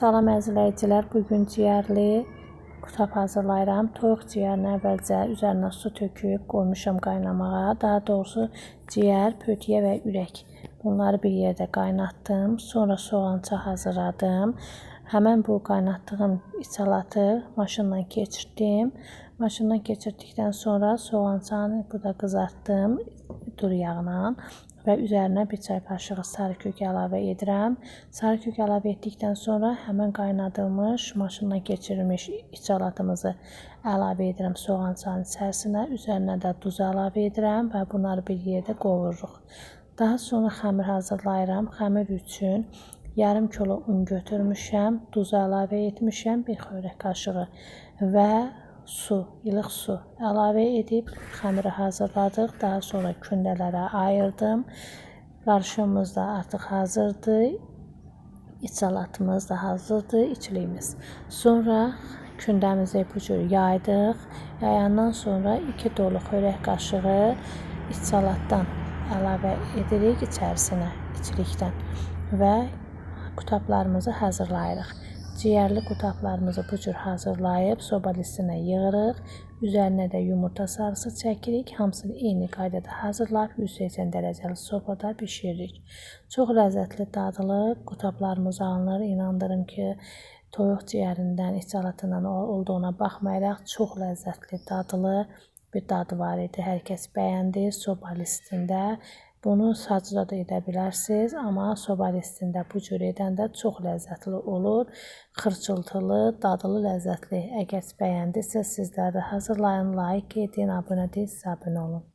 Salam əzizləyicilər, bu gün ciyərli qutab hazırlayıram. Toyuq ciyərini əvvəlcə üzərinə su töküb qoymuşam qaynamağa. Daha doğrusu ciyər, pötüyə və ürək. Bunları bir yerdə qaynatdım. Sonra soğança hazırladım. Həmən bu qaynatdığım içalatı maşından keçirtdim. Maşından keçirdikdən sonra soğançanı bu da qızartdım duru yağla və üzərinə bir çay qaşığı sarı kök əlavə edirəm. Sarı kök əlavə etdikdən sonra həmən qaynadılmış, maşından keçirilmiş içalatımızı əlavə edirəm soğançanın içərisinə. Üzərinə də duz əlavə edirəm və bunları bir yerdə qovururuq. Daha sonra xəmir hazırlayıram. Xəmir üçün yarım kilo un götürmüşəm, duz əlavə etmişəm, bir xörək qaşığı və su, ilıq su əlavə edib xəmiri hazırladıq. Daha sonra kündələrə ayırdım. Qarışığımız da artıq hazırdır. İçalatımız da hazırdır, içliyimiz. Sonra kündəmizi bu cür yaydıq. Yayandan sonra 2 dolu xörək qaşığı içalatdan əlavə edirik içərisinə, içlikdən və qutablarımızı hazırlayırıq. Ciyərli qutablarımızı bu cür hazırlayıb soba listinə yığırıq. Üzərinə də yumurta sarısı çəkirik. Hamısını eyni qaydada hazırlayıb 180 dərəcəli sobada bişiririk. Çox ləzzətli, dadlı qutablarımız alınır. İnandırım ki, toyuq ciyərindən, içalatından olduğuna baxmayaraq çox ləzzətli, dadlı bir dadı var idi. Hər kəs bəyəndi soba listində. Bunu sacda da edə bilərsiniz, amma soba listində bu cür edəndə çox ləzzətli olur. Xırçıltılı, dadlı, ləzzətli. Əgər bəyəndinizsə, sizlər də hazırlayın, like edin, abunə deyilsiniz, abunə olun.